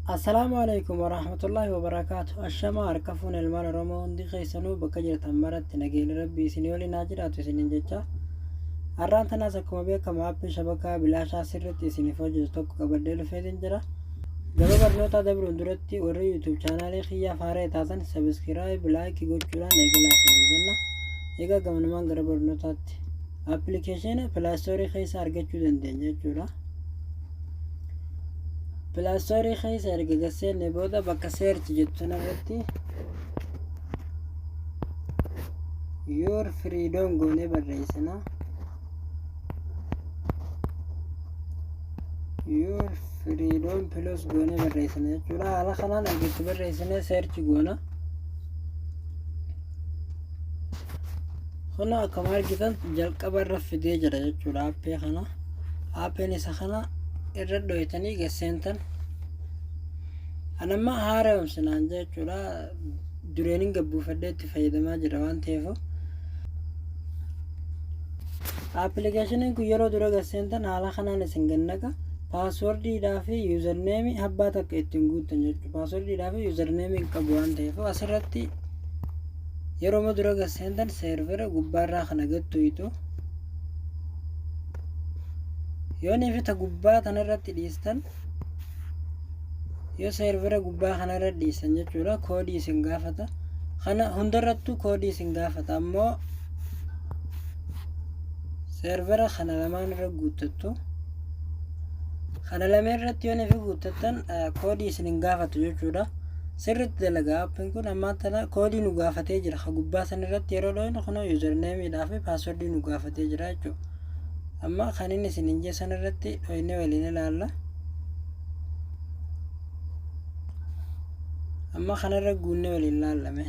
Assalaamu Aleykum Warahmatullaahi Wabarakaatu Ashamaa harka fuune ilmaan Oromoo hundi keessanuu bakka jirtan maratti nageenyi Rabbii isinii waliin haa jiraatu isiniin jecha. Har'aan tanaas akkuma beekamu aappii shabakaa bilaashaa sirriitti isiniif hojjetu tokko qabadhee dhufeetiin jira. Gama barnootaa dabruun duratti warri YouTube chaanaalii kiyyaaf haaraa taatan sabiskiraayib, laayikii gochuudhaan eegalaa isiniin jenna. Egaa gamanumaan gara barnootaatti appilikeeshina pilaastoorii keessa argachuu dandeenya jechuudha. Pilaastoorii keessa erga gad seenne booda bakka search jettu sanarratti your freedom goonee barreessina. Your freedom plus goonee barreessina jechuudha. Haala kanaan erga itti barreessinee search goona. Kun akkuma argitan jalqaba irra fidee jira jechuudha aappii kana. Aappiin isa kana irra dhoytanii gad seentan. An amma haaromsinaan jechuudha. Dureenin gabbuufadhee itti fayyadamaa jira waan ta'eef. Aappilikeeshiniin kun yeroo dura gad seentan haala kanaan isin gannaqa. Paaswordiidhaa fi yuuzarneemii abbaa takka ittiin guuttan jechuudha. Paaswordiidhaa fi yuuzarneemii hin qabu waan ta'eef asirratti yeroo dura gad seentan seervera gubbaarraa kana gad tuytu. Yoo ni fita gubbaa tanarratti dhiistan, yoo seervera gubbaa kanarra dhiistan jechuudha, koodii isin gaafata. Kana hundarrattuu koodii isin gaafata. Ammoo seervera kana lamaan irra guuttattu. Kana lameen irratti yoo nifi guuttattan koodii isin hin gaafatu jechuudha. Sirriitti dalaga aappiin kun. Ammaa tana koodii nu gaafatee jira. Ka gubbaa san irratti yeroo dhoynu kunoo yuuzarneemiidhaa fi paaswordii nu gaafatee jira jechuudha. Amma kan inni isin hin san irratti dhoynee waliin ilaalla. Amma kanarra guunnee waliin ilaallame.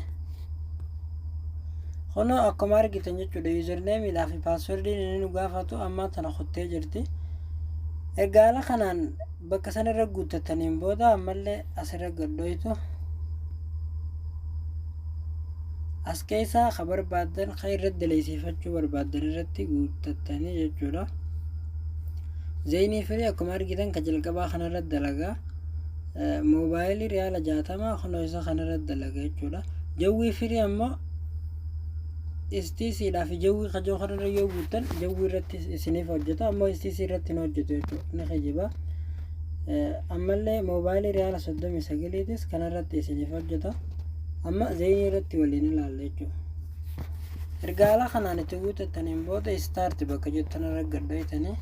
Kunoo akkuma argitan jechuudha, yuuzarneemiidhaa fi paaswordiin inni nu gaafatu ammaa tana kuttee jirti. Erga haala kanaan bakka sanarra guuttattaniin booda ammallee asirra gad dhoytu. As keessaa ka barbaaddan, ka irratti daleessiifachuu barbaaddan irratti guuttattanii jechuudha. Zayinii firii akkuma argitan ka jalqabaa kanarratti dalagaa. Moobaayilii riyaala 60 kunoo isa kanarratti dalaga jechuudha. Jawwii firii ammoo STCdhaa fi jawwii kajoo kanarra yoo guuttan jawwii irratti isiniif hojjeta, ammoo STC irratti hin hojjetu jechuudha. Ni kijiba. Ammallee moobaayilii riyaala 39iitis kanarratti isiniif hojjeta. Amma zayinii irratti waliin ilaalla jechuudha. Erga haala kanaan itti guuttattaniin booda start bakka jettan irra gad dhoytanii,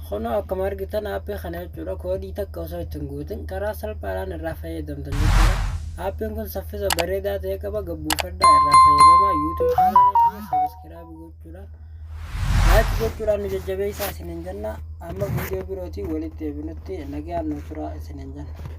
kunoo akkuma argitan aappii kana jechuudha, koodii takka osoo ittiin guutin karaa salphaadhaan irraa fayyadamtan jechuudha. Aappiin kun saffisa bareedaa ta'e qaba. Gabbuufadhaa irraa fayyadamaa. YouTube chaanaalii kiyya sabiskiraayib gochuudhaan, like gochuudhaan nu jajjabeessaa isiniin jenna. Amma viidiyoo birootiin walitti deebinutti nagaan nu turaa isiniin jenna.